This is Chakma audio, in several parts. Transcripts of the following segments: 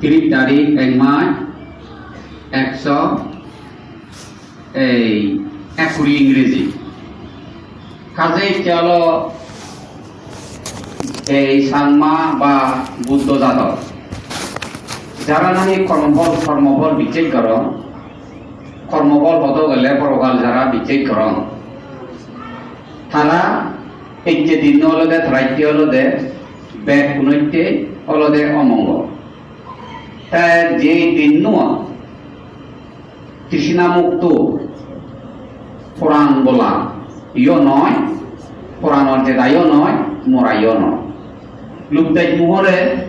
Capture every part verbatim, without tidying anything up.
Tiris tarik ek mas, ekso, ei, ek kuri Ingreji. Kaje ecche olo ei Changma ba Buddho jador. Jara nahi kormobol, kormobol bicchej goron, kormobol hodo gele porokal jara bicchej goron. Tara ecche dinno olode, tara ecche olode, bekkunotte olode omongol. Te je dinno trishna mukto, poran bola yo noi, poranor jedayo noi, morayo noi. Lubdej muhore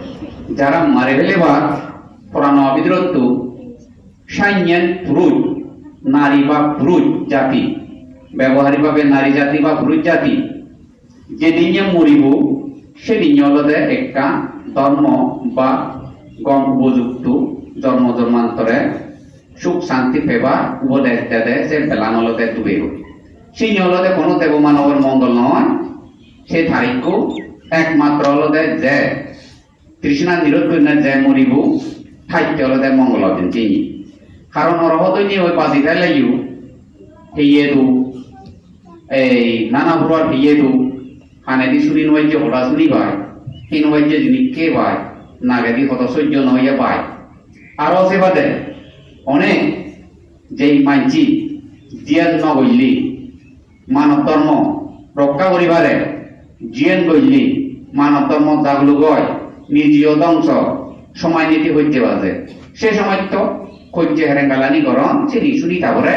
jara mari felebar porano bidrotto sanyen puruj, nari ba puruj jati, bebohari babe nari jati ba puruj jati, jedinne muribo, sedinne olode ekka dhormo ba gom upojukto jormo jormantore suk santi pebar upodes dede se belan olode dubegoi. Sini olode hono debo manobor mongol noi, se tarikko ekmatro olode je trishna nirod gurinei je muribo, tatte olode mongolo din tini. Karon orohot oinei oi baji theleyo, heye do, ei nana puror heye do, hanedi suni no pajje hoda suni pai, hi no pajje jinis hei pai, nagedi hodo sojjo no oye pai. Aro se bade onek jei manchi jiyan no golle, manob dhormo rokka guri pare, jiyen golle manob dhormo jagluk oi, nijeyo dhongso, somaj niti hojje baje. Se somosto hojje herengalani goron, sini suni ta pore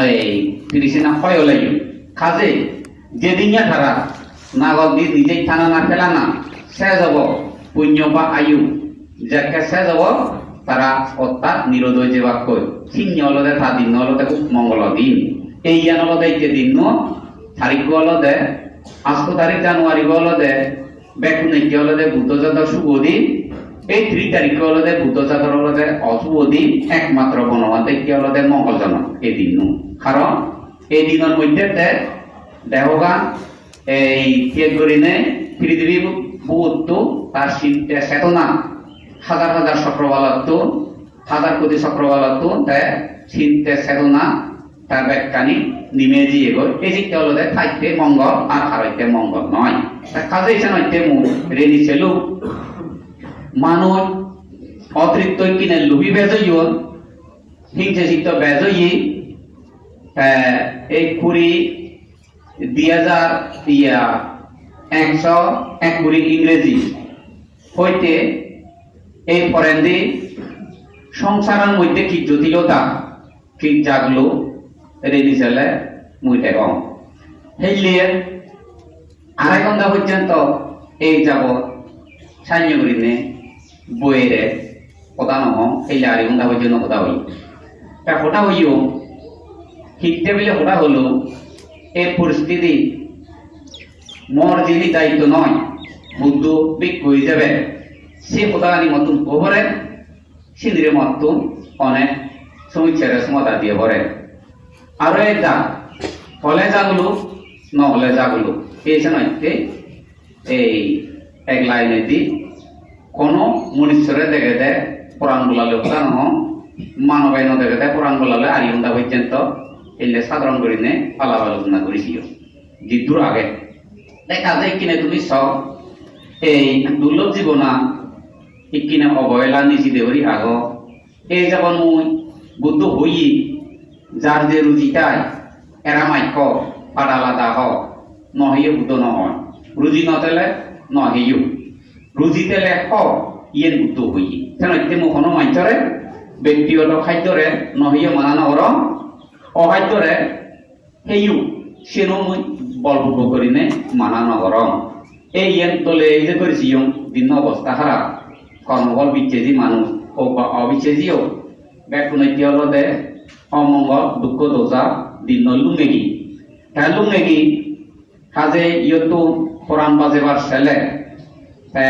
ei tirisina hoi oleyo. Kaje jedinne tara nagol di nije tana na pelana sej obo, punyo ba ayu jekke sej obo, tara ottat nirod oi jebakkoi. Sinno olode ta dinno olode hub mongolo din. Ei iyan olode ecche dinno, tarikko olode asto tarik January bo olode bekkun ecche olode Buddho jador subo din. Ei tris tarikko olode Buddho jador olode osubo din, ekmatro Bhogoban ecche olode mongoljonok ei dinno. Karon ei dinor moddhe te dehogan ei thik gurinei prithibi bu-, bugutto tar sinte chetona, hajar hajar chokrobalotto, hajar koti chokrobalotto te sinte chetona tar bekkani nime jiyegoi. Ei jitte olode tatte mongol ar harotte mongol noi. Te kaje isen hotte mui reni selu manuj otiritto ikkine lubi bej oyon, hingse sitto bej oye, te ei kuri di hajar, iya, ekso ek kuri Ingreji hoite ei porendi songsaror moddhe ki jotilota, ki jaglo, reni sele mui degong. Helle arai ghonta porjonto ei jabot sannye gurinei boire hoda no hong, helle arai ghonta porjonto hoda hoi. Ta hoda hoyong, hitte bile hoda holo, ei poristiti mor jini daitto noi, Buddho bhikkhu ijebe, se hodagani mottun hobore, sinire mottun onek somossare somadhan diye pore. Aro ekta, hole jaguluk, no hole jaguluk. Ei senotte ei ek line-edi kono munissore degede poran bolale hoda no hong, manobe no degede poran bolale ari ghonta porjonto elle sadharon gurinei alap alochona guri siyo. Jiddur age. Te kaje ikkine tumi so, ei durlob jibona ikkine obohela nijide guri ago. Ei jabon mui Buddho hoye, jar je ruji tai, era mai ho, pada lada ho, no heyo Buddho no hoi. Ruji no tele no heyo. Ruji tele ho, iyen Buddho hoye. Senotte mui hono manjore, bektigoto khaddore no heyo mana no gorong, okhaddore heyo, siyeno mui bolpurbo gurinei mana no gorong. Ei iyen dole ei je guri siyong, dinno obosta harap, kormobol biccheji manuj, o ba obicchejiyo, bekkunotte olode omongol, dukko doja, dinno lungegi. Te lungegi, haje iyotto poran bajebar sele, te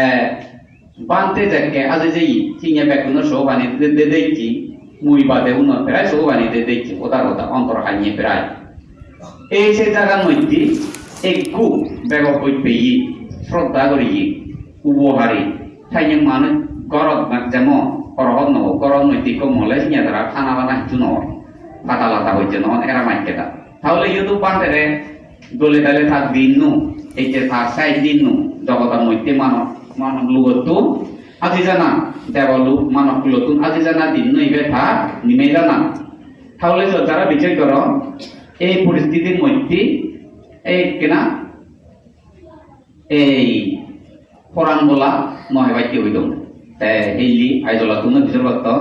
Bhante jekke aje jeye, sinye bekkuno so pani de, de, decchi, mui bade unor prai so pani de, decchi, hoda hoda, ontor hanye prai. Ei se jagar moddhe ekku bego hoi peye, sroddha goriye, ubohari, tanye manuj Gorot na jemon, gorot no, gorot noi, ikko mole siyan tara hana bana hissu no oi. Pada lata hojje no oi, era makke da. Tahole YouTube bhantere dole dale ta dinnu, ecche ta sei dinnu, jogodor moddhe mano, mano lugottun aji jana, debo luk, mano kulottun aji jana dinnu ibe ta nime jana. Tahole jot jara bichar goron, ei poristitir moddhe ei ekkena ei poran bola no hebatte hoidong. Te hilli Aizawl-ottun bijor gotton,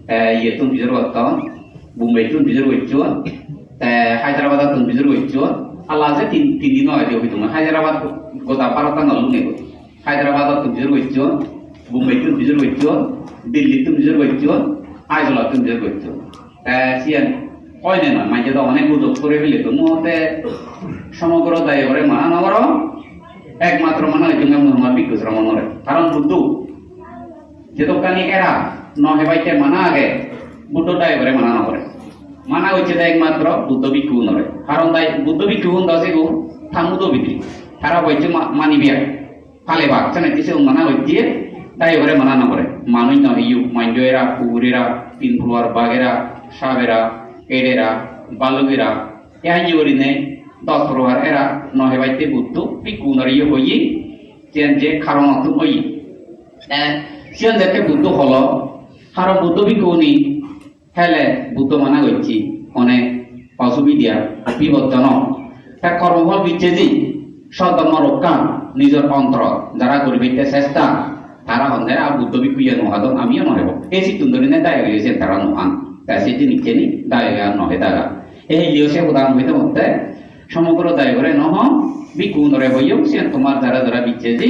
te iyettun bijor gotton, Bombay-tun bijor gocchon, te Hyderabad-ottun bijor gocchon. Allah se tin, tin din hoide hoidong. Hyderabad goda Bharat-an olunge. Hyderabad-ottun bijor gocchon, Bombay-tun bijor gocchon, Delhi-tun bijor gocchon, Aizawl-ottun bijor gocchon. Te siyan hoine noi, manje do onek gujok kore bile to. Mui te somogro dayogore mana no gorong, ekmatro mana hoichunge mui homar bhikkhu sromonore. Karon Buddho jedokkani era no hebatte mana age, Buddho dayogore mana no gore. Mana gocche de ekmatro Buddho bhikkhugunore. Karon dai Buddho bhikkhugun do sigun tamudo bidi. Tara hoiche ma-, mani biya. Pale bak, sene tise mana hoiye, dayogore mana no gore. Manuj no hiyu, manjo era, kugur era, tin puluar bag era, sap era, ed era, baluk era, e hanji gorine dos puluar era no hebatte Buddho bhikkhugunore yo hoye, siyan je karonottun hoye. Eh, siyan jekke Buddho holo, karon Buddho bhikkhuguni hele Buddho mana gocche, onek osubidha, bipodjonok. Ta kormophol bicche je, sodhormo rokka, nijor ontorot jara guribatte chesta, tara honde, "A Buddho bhikkhuye no hadon, amiyo no hebo." Ei sittun dhorine dayoge oye siyen tara no han. Ta se jinichcheni dayoge ar no hedaga. Ei liyo se hodan hoide motte, somogro dayogore no hon, bhikkhugunore hoyong, siyen tomar jara jara bicche je,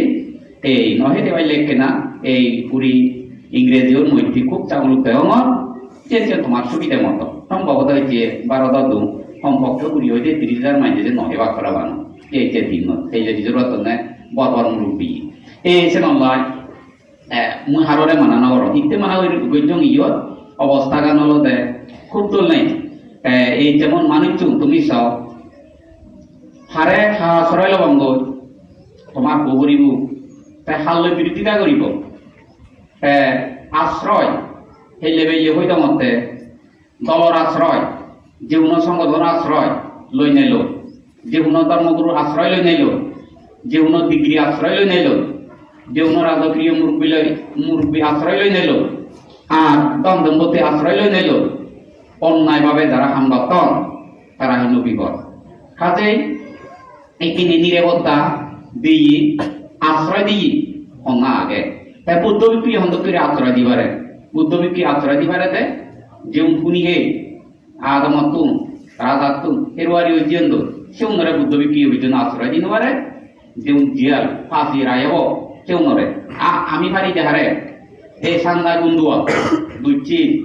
ei no hede paile ekkena, ei puri Ingreji or moddhe khub chaguluk degongor, je je tomar subide moto. Sombhoboto je Bharotottun sompokke kuri hoide tiris hajar manje je no hebak parapang. Je je din no, se je bijor gottonne bor bor murubbi. Ei senollai, eh, mui harore mana no gorong. Hitte mana gori gojjong iyot, obostagan olode khub dol nei. Eh, ei jemon manuchchun tumi so, hare ha asroy lobongoi, tomar bo guribo, te halloi birodita guribo. Te asroy, helle beye hoi dongotte, dolor asroy, je hono songothonor asroy loi nelo, je hono dhormogurur asroy loi nelo, je hono digiri asroy loi nelo, je hono rajokiyo murubbi loi, murubbi asroy loi nelo, ar dhon dompoti asroy loi nelo, onnai bhabe jara ham gotton, tara hino bipod. Hajei ekkene nirebotta diye, asroy diye, honna age. Te Buddho bhikkhu hon dokke guri asroy di pare? Buddho bhikkhu asroy di pare de, je un huni he, adamottun, rajattun, heruari oi jiyon do, se unore Buddho bhikkhu oi jiyon asroy di no pare, je un jiyal, phasi rai obo, se unore. A, ami pari de hare, ei sanda gundua, ducchi,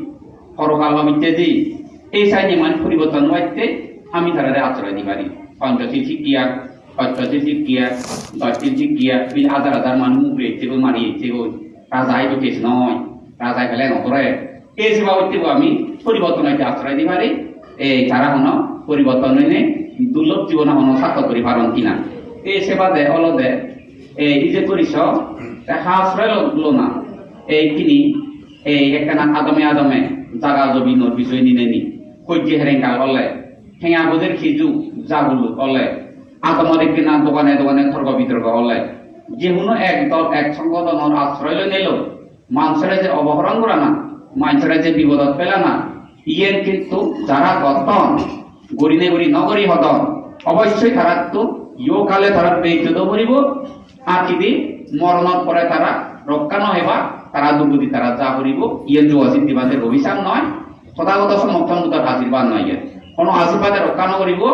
porokal babitte di, ei sainne mani poriborton obatte, ami tarare asroy di pari. Panchashil sikkiya, Panchashil sikkiya, Doshshil sikkiya, bil hajar hajar manuj mugure ecche goi, mari ecche goi, raja ibo case noi, raja ibo le no gore. Ei seba oitte bo ami poriborton oite asroy di pari, ei tara hono poriborton oine durlob jibone hono sartok guri paron kina. Ei sebade olode, ei ije guri so, te ha asroy lo-, lona, ei kini, ei ekkana adome adome jaga jobinor bisoy nineni, hojje herengal ole, henga bojer hiju jaguluk ole, adamor ekkena dogane dogane torko bitorko ole, je hono ek dol ek songothonor asroy loi nelo, manjore je obohoron gorana, manjore je bipodot pelana, iyen kintu jara gotton, gurine guri no guri hodon, obossoi tarattun ihokale tarar beijjot o poribo, ar hidi moronor pore tara rokka no heba, tara durgodi tara ja poribo, iyen Jogo Siddhi Bhante obhisap noi, Tothagoto Sommok Sombuddhor ashirbad noi iyen. Hono ashirbade rokka no guribo,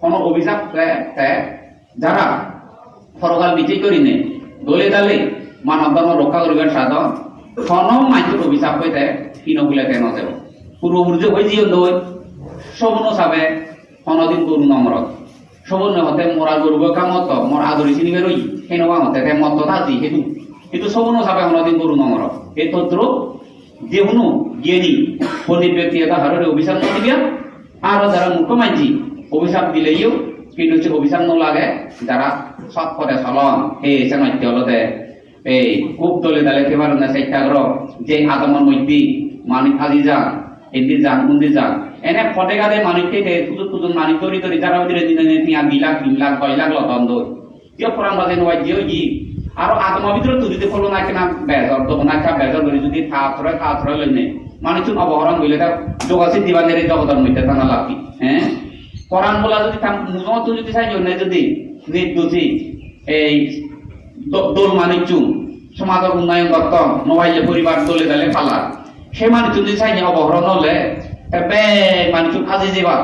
hono obhisap te, te jara porokal bijej gurinei dole dale manob dhormo rokka guribar sadon, hono manjor obhisap hoite hino hule te no jebo. Purbo purushe hoi jiyon doi, sobono sabe honodin goru no morot. Sobono hote mora gorubo kamotto, mor adori sinibar oi, heno kamotto, te motto thaji hedu. Hintu sobono sabe honodin goru no morot. E todrup je hono gyani pondit byakti ekko harore obhisap no diba, aro jara murkho manji obhisap dileyo, hintu se obhisap no lage, jara sot pode solon, ei senotte olode, Ei, hub dole dale thebar na chesta goro, je adamor moddhe manuj aji jan, indi jan, undi jan. Ene pode gade manuj thei thei, tujot tujot manuj dori dori jara bidire dinei dinei tenga di lakh, tin lakh, doj lakh lodon doi. Yo poran baje no bajje oye. Aro adamor bidire tui jodi polo na kena bejor, dogan ekka bejor gori jodi ta asroy, ta asroy loine manuchun opohoron golle ta joga siddhi bhante re jogodor moddhe thana lagbe. He? Poran bola jodi ta mujottun jodi sai jonne jodi nirdoshi ei do-, dol manuchun somajor unnoyon gotton, no palle poribar dole dale palar. Se manuchun jodi sainne opohoron ole, te bek manuchun aji jeba.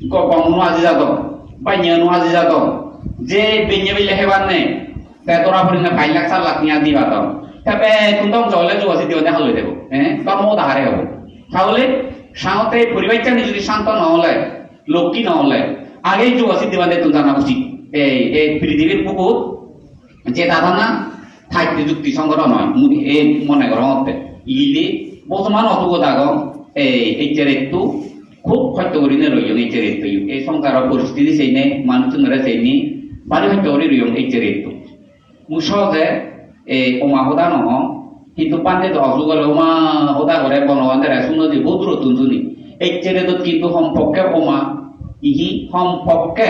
Go-, gomuno aji jadon, banyano aji jadon. Je benne bile hebar nei, te dora purine pach lakh, sat lakh tenga diba don. Te bekkun dhongso ole joga siddhi bhante hal oi debo. Eh, dhormo hoda hare hobo. Tahole sangote poribarchani jodi santo no ole, lokki no ole, age joga siddhi bhantettun jana uchit. Ei, ei pirithibir bugut je dadana thakte jukti songoro noi, mui ei mone gorongotte. Ili bojoman otugot agon, ei eccheretto hub hosto gurinei royon eccheretto. Ei songsaro poristiti seinei, manuchunore seinei, bari hosto guri royon eccheretto. Mui soje ei oma hoda no hong, hintu bhante do osuk ole oma hoda gore, Bhogoban dere suno je bodurottun suni. Eccheretot hintu hom pokke oma, ihi hom pokke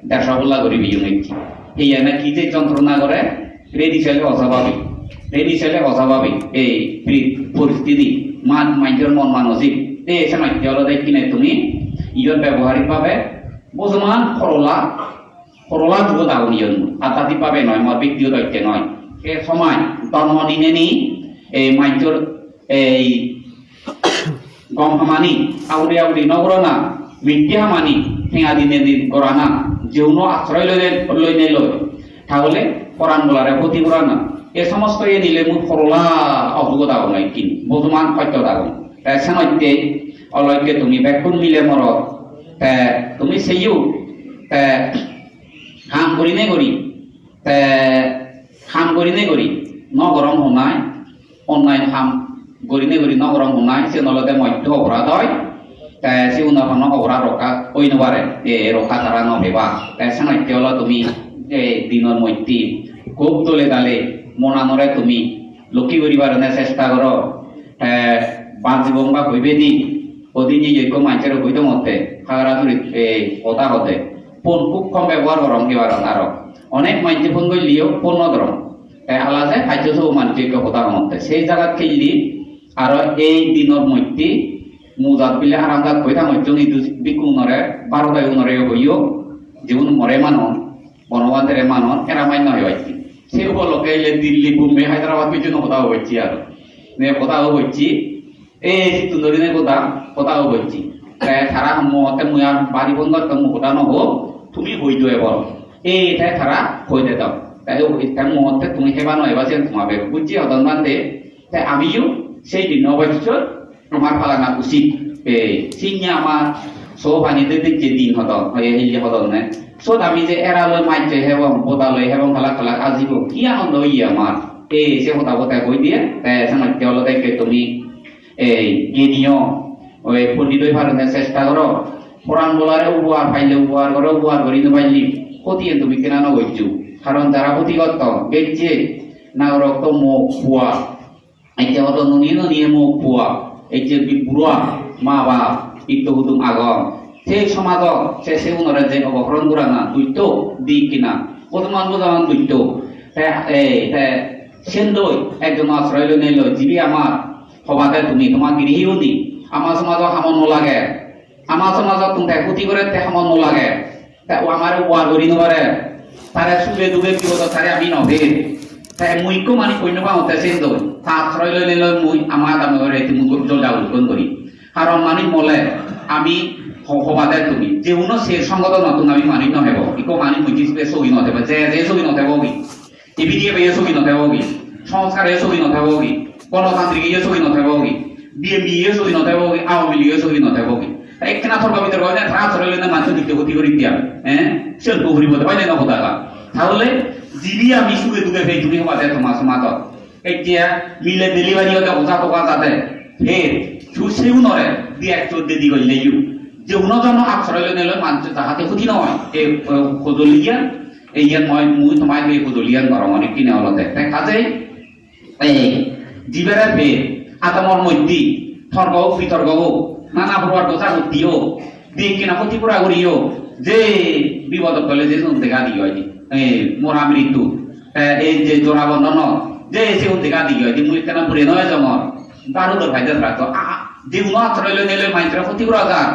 dersho bolla guri biyung ecche. Hiyana ki je jontrona gore, redi sele osababik. Redi sele osababik. Ei pri-, poristiti, man, manjor mon manosik. Te senotte olode kine tumi, iyot beboharik bhabe, bojoman horola, horola jugot agon iyon. Adhyatik bhabe noi, mor bektigoto icche noi. E somaj, dhormo nineni, ei manjor, ei gom hamani, auri auri no gorana, mitti hamani, tenga dinei din gorana, jeuno asroy loine, loine loi, tahole poran bolare hoti gorana. E somosto iye nile mui horola osugot agon ikkini, bojoman hosto agon. Te senotte olokke tumi bekkun mile morot, te tumi seyo, te ham gurinei guri, te ham gurinei guri, no gorong honai, onnai ham gurinei guri no gorong honai, siyen olode moitto oporad oi. Te sigun hono oporad rokka oi no pare, e rokka tara no peba. Te senotte olo tumi ei dinor moddhe hub dole dale monanore tumi lokki guribar ne chesta goro. Te bajibong ba hoibedi, odin ye ekko manjore hoi dongotte, hagara durit ei hoda hode. Phone hub hom bebohar gorong ebar aro. Onek manje phone golleo phone no dorong. Te hala je pajjo sobo manje ekko hoda hongotte. Sei jagat kelli aro ei dinor moddhe mujat bile aramjat hoi thangocchon idu bikkunore, baro dai unore hoyo, jigun more manon, Bhogoban dere manon, era mai noi hoyekki. Se upolokke ile Delhi, Bombay, Hyderabad pijjono hoda hocche aro. Ne hoda hocche, e sittun dhori ne hoda, hoda hocche. Te tara mo te mui ar bari bon gotto, mui hoda no ho, tumi hoi do ebol. E te tara hoi de do. Te o te mo te tumi heba no heba sen toma be. Bujji hodon bhante, te amiyo sei din obossoi tomar palana usit. E, sinni amar so pani de de je din hodon, hoye hille hodon ne. Sot ami je era loi majje hebong, boda loi hebong, halak halak ajibo. Ki anondo oye amar. E, se hoda boda hoi diye, te senotte olode ke tumi, e, geniyo, oi pondit oi parone chesta goro. Poran bolare ubohar paile ubohar goro, ubohar gori no palle hotiyen tumi kena no gojjo. Karon jara hoti gotton, gejje, nagorok to mo pua. Ecche hodo nuniye nuniye mo pua, ecche bi-, buro ma bap, itto hudum agon. Se somajot, se segunore je obohoron gorana, duitto di kina, bojoman bojoman duitto. Te, e, te, sendoi, ekjon asroy loinei loi, jibe amar, hobade tumi, toma girihi uni, ama somajot hamot no lage. Ama somajottun te huti gore te hamot no lage. Te o amare uar guri no pare. Tare suge duge bipodot tare ami no pei. Te mui ikko mani punno pangotte sen doi. Ta asroy loinei loi mui ama adamore tumi jol jabol gon guri. Karon mani mole ami ho-, hobade tumi. Je uno se songodonottun ami mani no hebo. Ikko mani mui jisbe sogi no thebo. Je je sogi no thebo gi. T B D F e sogi no thebo gi, Sanskar e sogi no thebo gi, Gonotantrik e sogi no thebo gi, B N P e sogi no thebo gi, Awami League e sogi no thebo gi. Ekkena torko bitorko hoine tara asroy loinei manjor dikte hoti gori diya. Eh? Siyan ko guribo de, hoine no hoda ga. Tahole jibe ami suge duge pei tumi hobade toma somajot. Ekkiya mile delivery ode oja toga jade. He, su segunore di ek chor de di golle yu. Je uno jono asroy loinei loi manjor jahate hoti no oi. E, e, hojoliya, Ei iyan moi, mui tomai ei hojoliyan gorongor ikkine olode. Te kajei Ei, jibere pe, atomor moddhe, torgo, bitorgo, nana prokaror goja gotti o, di ekkena hoti pura guri o, je bipodot pele je sigun dega di oi di. Ei, mora mrittu, eh, ei je jora bondhon o, je sigun dega di oi di, mui ekkena bure noi jongor, daru dor paide rakto. A, a, je uno asroy loi nele manjore hoti pura jar.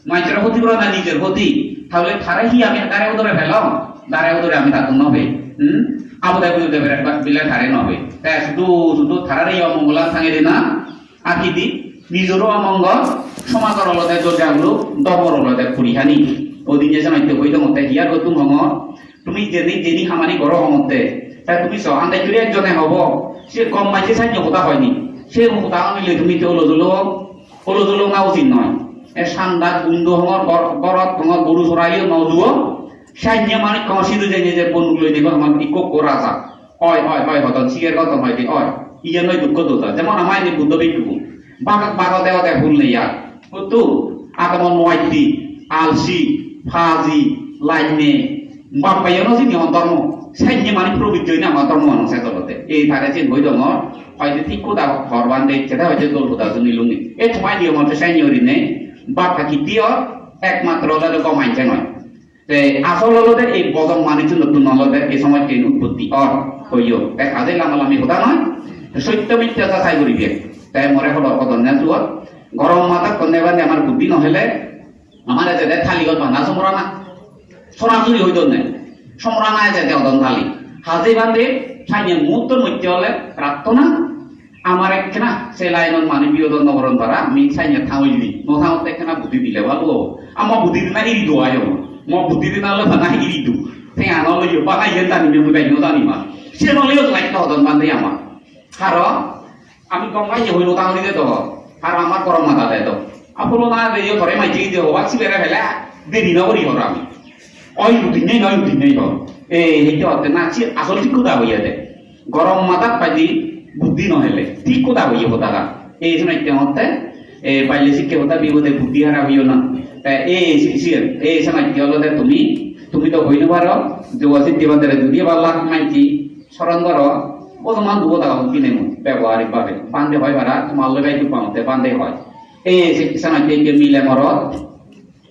Manjore hoti pura na nijer hoti. Tahole tare hi ami dare udore pelong? Dare udore ami tattun no pei. Hmm? Abode bujude bere bile tare no pei. Te sudu sudu tarare yo mongolan tange dena. Ar hi di? Nijoro omongol, somajor olode dorjaguluk, dobor olode purihani. Odin je senotte hoi dongotte hi ar gottum hongor. Tumi jeni, jeni hamani goro hongotte, te tumi so, andai guri ekjone hobo, se gom manje sanye hoda hoyni, se hoda onile tumi te olo jolo, olo jolo na usit noi. E sanda gundu hongor, gor-, gorot hongor, goru sorayo no juo, sanye manuj hongor sidu jeni je bonuk loi dibo hongor ikko ikko raja. Oi, oi, oi, hodon, siger hodon hoide, oi. Iyen noi dukko dosa. Jemon ama indi Buddho bhikkhu. Bak-, bago degode hul nei ar. Huttu, atomon moitti, alsi, phaji, lainne. Bap bhaiyo no sini hon dhormo. Senne mani probitto oine ama dhormo ano se tolode. Ei tare jen hoi dongor. Hoide thik hoda hor bhante, seta hoide dol hoda suni lungi. E tomai niyomotte senne orinei. Bap bhai kitti or, ekmatro olode gom anje noi. Te asol olode ei bojong manucchunottun olode ei somajjen utpotti or hoyo. Te haje lama lami hoda noi, te sotto mittya jachai guribe. Te more hodor hodonne suot, gorom madat honne bande amar buddhi no hele, amare jede thaligot bana somrana. Sorasori hoidonne. Somrana jede hodon thali. Haje bande sanye muhurto moddhe ole prarthona, Amar ekkena se lainot mane biyodon nw goron para, ami sanye thamoili. Nw thamotte ekkena budi dile bhalo obo. Amma budi dina iri do ayo. Mo budi dina ole bana iri do. Te ano loyo bana iyen jani, mui bej nw jani ma. Se nole yo lagte hodon bande ama. Haro, ami gom gai ye hoino thamoli de do. Haro amar gorom mada de do. Apolo na de yo tore mai jigi de ho, bak sibere bele. Deri nw gori hor ami. Oi udinei, noi udinei hor. E, hete hotte na, si asol thik hoda hoye de. Gorom madat paidi buddhi no hele. Thik hoda hoye hodagan. E, senotte hotte, e, baile sikke hoda bibode buddhi hara hoyo na. Te, e, si, si, e, senotte olode tumi, tumi to hoi no paro, Joga Siddhi Bhantere judi ebar lak manchi soron goro, bojoman du hoda hon kine mui, beboharik bhabe. Bhante hoi para, tomar loge idu pang te bhante hoi. E, si, senotte je mile morot,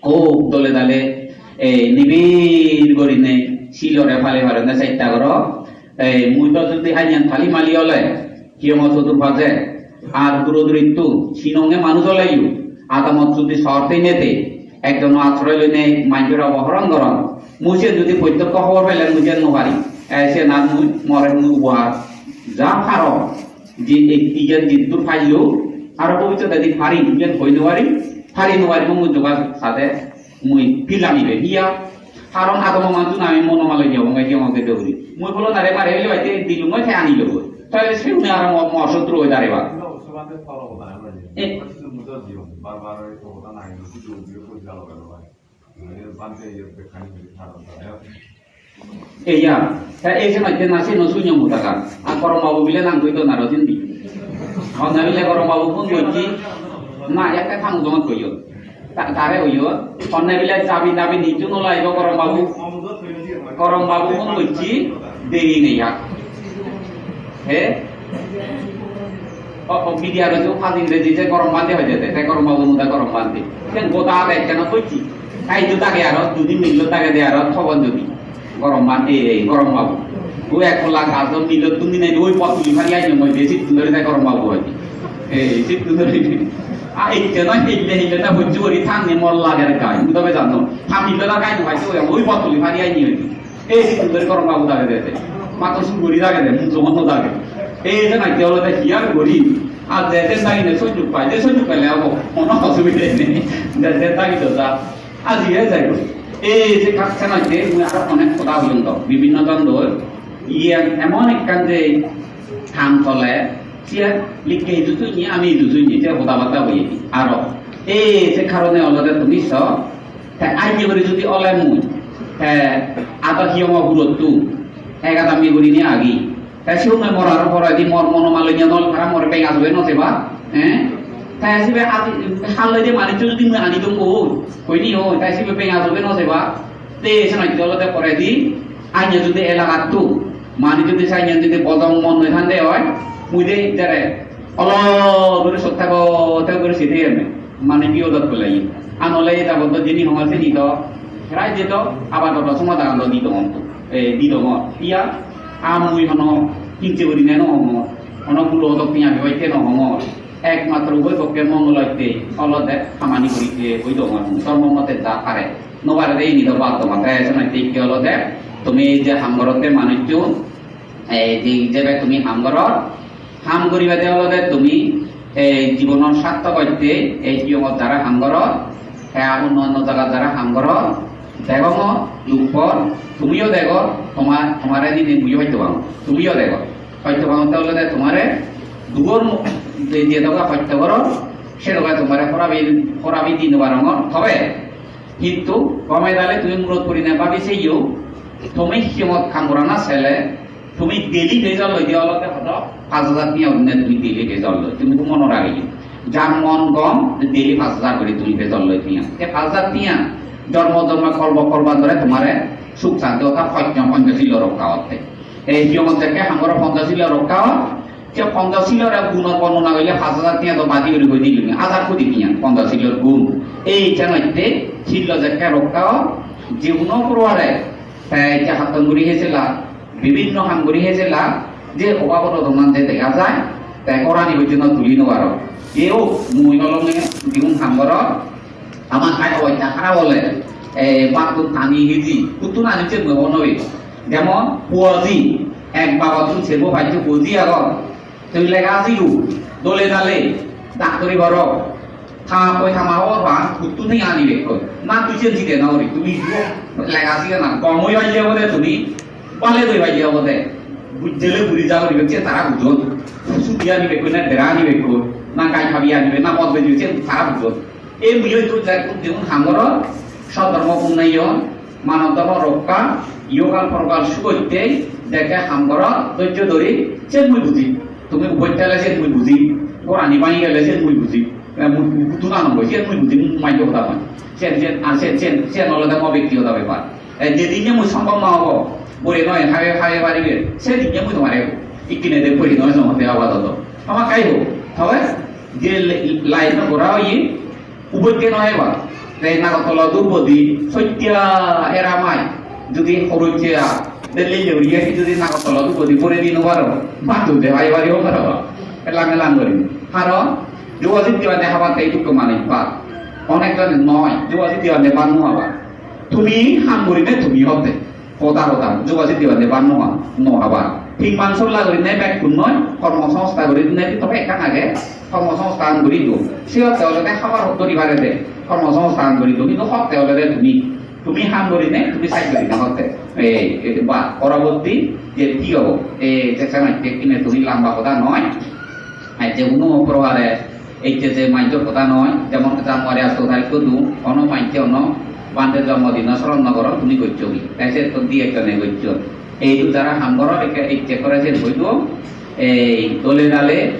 Hub dole dale, eh, nibir gurinei silore pali paronne chesta goro. Eh, mui do judi haiyan pali mali ole, hiyongo sodur paje, ar duro durittun, sinonge manuj oleyo, adamot judi sor teinei te, ekjono asroy loinei manjor obohoron goron, mui siyen judi protyokko hobor pele mui siyen nw pari. Eh, siyen ar mui, more mui ubohar ja parong. Je ei, iyan jiddur paillo, aro bobissote di parim, iyan hoi nw parim, pari nw parim, mui joga sade mui pilam ibe hiya. Karon adomo manjun ami mono male jebong, ei jebong gede guri. Mui bolo nare mare hile baite dilung oi te ani lobo. Tale se une aro mo, mo sotru oi dare ba. Eh. Eiya, te ei se majjhe na se no sunyo mutaka. A Gorom Babu bile nang koi don aro sindi. Honna bile Gorom Babu phone gojji. Na, ekka thamu jomot koiyo. Ta-, tare hoiyo. Honna bile jabi tabi nijju no laibo Gorom Babu. Gorom Babu phone gojji. Deri nei ar. He? O, o, media ro je padi Ingreji je Gorom Bhante hoi jete, te Gorom Babu muda Gorom Bhante. Ken goda age ekkena hoichi. Ai ju dage aro, dudi millo dage de aro, thogon jodi. Gorom Bhante, ei, Gorom Babu. O ek polla gajo millo tumi nei, oi pot tuli pari aino moi de, sittun dori te Gorom Babu hoi. Ei, sittun dori. A, ekkena hille hille ta bujju gori thanne mor lager gai, muda be jano. Tha millo da gai no gai, oi pot tuli pari aino oi. Ei sittun dori Gorom Babu dage de. Matto sur guri dage de, mui jomon no dage. Ei je nai te olode hiyar guri. Ar je je dagi ne sojjuk pai, je sojjuk pele abo. Hono osubide nei. Je je dagi do ja. Aji e jai guri. Ei je kak se nai te mui aro onek hoda hoyong do. Bibinno jon doi. Iyan emon ekkan je tham tole, siyan likke idu tui ni, ami idu tui ni, te hoda batta hoye. Aro. Ei je karone olode tumi so, Te age guri judi ole mui, te ado hiyongo hurottun egadammi gurinei agi. Te sigun morar poredi mor mono malinya nol para more benga sobe no seba, eh? Te sibe adi halloi de manuccho judi mui ani dong goi, hoini hoi, te sibe benga sobe no seba. Te senotte olode poredi anya judi elagattun manuj judi sanye judi bodong mon noi thande oi, Mui de jare olo guri sot thago, thago guri sidi eme. Mane biyodot pele ye. Anole e jabot do jini hongor sini do, rai je do, abar do somadan do di dong, e, di dong. Iya, a mui hono hinse guri ne no hongor, hono gulo do piya bibaite no hongor. Ekmatro ugoi pokke mongol oitte olode hamani guri je oi dong, dhormo mote ja pare. No pare de ini do bad do mate, senotte ikke olode, tumi je ham gorotte manucchun, ei je, jebe tumi ham goror, ham guribade olode tumi ei jibonor sarthok oitte, ei hiyongot jara ham goror, te ar onno onno jagat jara ham goror, degongor, luk por, tumiyo degor, tomar, tomare dine muiyo hoito pang, tumiyo degor. Hoito pangotte olode tomare dugor mu-, je, je doga hoito goror, se doga tomare horabi, horabi di no parongor. Tobe Hintu gome dale tumi murot gurinei babi seiyo, tumi hiyongot ham gorana sele, tumi daily bejor loide olode hodo pach hajar tiya gurinei tumi daily bejor loi, tumi to mone ragiyo. Jar mon gom, daily pach hajar guri tumi bejor loi tiya. Te pach hajar tiya, jormo jormo kolbo kolbandore tomare suk santi orthat hojjo ponchosil rokka otte. Ei hiyongot jekke ham goro ponchosil rokka ot, Se Ponchosilor ek gunor bornona golle pach hajar tiya do badi guri hoi dilungi, hajar koti tiya Ponchosilor gun. Ei jenotte sillo jekke rokka o, je uno poroware, te je hatton guri hejela, bibinno ham guri hejela, je obab onotonan je dega jai, te gorani pojjonto tuli no paro. Jei hok, mui olonge jigun ham goror, Ama hai obosta harap ole, e, battun tani hiji, huttun ani se mui hobor nw pem. Jemon, puoji, ek babottun serbo paccho puoji agon. Tui lega sigo, dole dale, daktori goro, tama koi tama hobor pan, huttun hi ani bekkoi. Na tui sen jide na ori, tumi lega siga na, gom oi palle obode tumi, bale doi palle obode. Bujjele buri ja ori, se tara bujon. Suti ani bekkoi, na dera ani bekkoi, na gai habi ani bekkoi, na pot beji, se tara bujon. Ei mui hoito jai put digun ham goror, sot dhormo unnoyon, manob dhormo rokka, ihokal porokal sugotte, jekke ham goror, dojjo dori, sen mui buji. Tumi ubotte gele sen mui buji, gorani bhangi gele sen mui buji, eh, mu-, mu-, huttun anong goi, sen mui buji, mui majjo hoda noi. Sen, sen, ar sen, sen, sen olode mo bektigoto bepar. Eh, jedinne mui sombhob no obo, bore noi, habe, habe paribe, sedinne mui tomare ikkine de puri noi, somotte abadoto. Hamakkai ho, tobe je le-, line-o gora oye, Ubotte no ebar. Te Nagartala dur bodi, soitta era mai. Judi horoitte a, Delhi le uriye judi Nagartala dur bodi pore di no paro, batu de bai bari ho paro. Elang elang gori. Haro, juga sitti bade habar te itukko mane ba. Onek jon noi, juga sitti bade ban no habar. Tumi ham gori ne tumi hotte. Hoda hoda, juga sitti bade ban no ha-, no habar. Tin man solla gurinei bekkun noi, kormo songstha gurinei tobe ekkan age, kormo songsthan guri do. Siyotte olode habar hot guri pare de, kormo songsthan guri do, hintu hotte olode tumi, tumi ham gurinei, tumi side gurinei hotte. Ei, ei, ba, poroborti je hi obo, ei, je senotte kine tumi lamba hoda noi, ai je uno poro pare, Ecche je manjor hoda noi, jemon January asto tarikko du, hono manje hono bhante jonmodino soron no goron, tumi goccho gi? Te se to di ekjone gocchon. Ei du jara ham goror, ekke ecche gore sen hoi duo, ei dole dale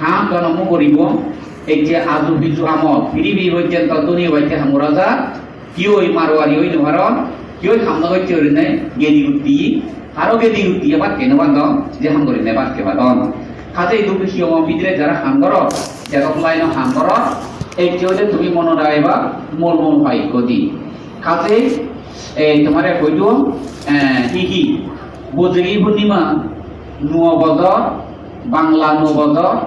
ham jonomo goribo, ecche aju piju amot, piri piri pojjonto duni bacche ham gora jar, Kiyoi Marwari oi no paron, kiyoi ham no gocche gurinei gedi gutti, aro gedi gutti ebakke no padon, je ham gurinei ebakke padon. Haje idu hiyongo bidire jara ham goror, jedok line-o ham goror, ecche ode tumi monot rageba, mol mol pai ikko di. Haje, eh, tomare hoi duo, eh, hi hi, Bojegi Purnima, nuo bojor, Bangla nuo bojor,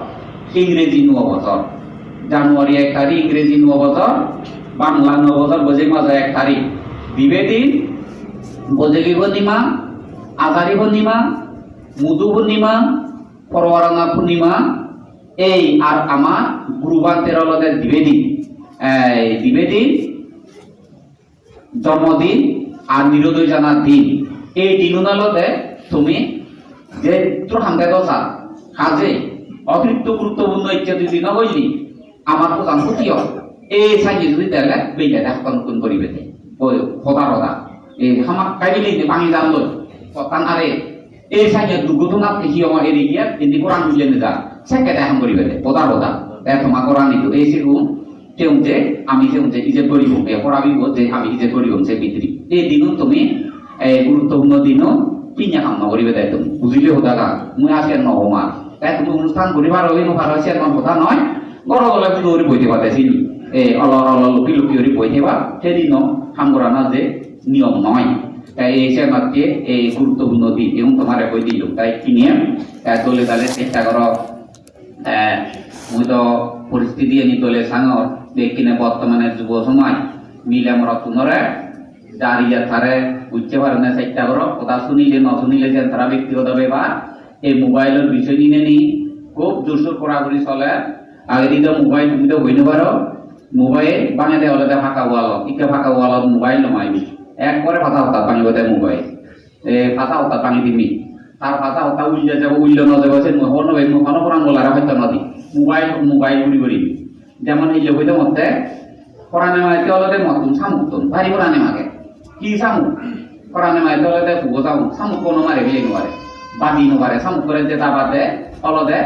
Ingreji nuo bojor. January ek tarik, Ingreji nuo bojor, Bangla nuo bojor, Boijek majo ek tarik. Dibe din, Bojegi Purnima, Ajari Purnima, Mudu Purnima, Porwarana Purnima, ei ar ama Guru Bhanter olode dibe din. Ei dibe din, Jonmodin ar nirodoi jana din. Ei dinun olode tumi je tur hande dosa, haje otirikto guruttopurno icche tui di no golle, amar prodan hoti oi. Ei sanye judi dele, belle de hakkon hukkun goribe de. Oi, hoda hoda. Ei hamakkai bile indi bangi jan loi. Pottan are. Ei sanye duggo tunat hi obo eri giye, indi goran ujei neja. Sekke de ham goribe de, hoda hoda. Te toma goran idu ei sigun, te unje, ami se unje ije goribo, e porabibo je ami ije goribo se bidire. Ei dinun tumi, ei guruttopurno dinun, pinye ham no goribe de tumi. Bujile hodagan, mui aje no homar. Ek onusthan guri paro, guri no paro, siyan hono hoda noi. Ghorot ole hudu guri boi theba de sini. E, olor olor luki luki guri boi theba, sedinno ham gorana je niyom noi. Te ei senotte ei guruttopurno di, igun tomare hoi dilung. Tai kine, e, dole dale chesta goro. E, mui do poristiti ani dole sangor, bekkine bortomane jubo somaj, mile morottunore, jari jat tare bujje parone chesta goro, hoda sunile no sunile siyan tara bektigoto bepar. Ei mobile-or bisoy nineni hub jorsur pora guri soler. Agedi do mobile tumi do hoi no paro. Mobile bangede olode paka wall-ot, ikke paka wall-ot mobile no maibi. Ekkore pata hotat bangibode mobile. E, pata hotat bangi dimi. Tar pata hotat ulle jabo, ulle no jabo, sen mui hobor no pem, mui hono poran bolare hoito no di. Mobile, mobile guri guri. Jemon ei je hoidemotte, porane mage olode mottun samuktun, bari porane mage. Hi samuk? Porane mage olode hugo samuk, samuk kono mare bile no pare. Badi no pare, samukkore jeda bade olode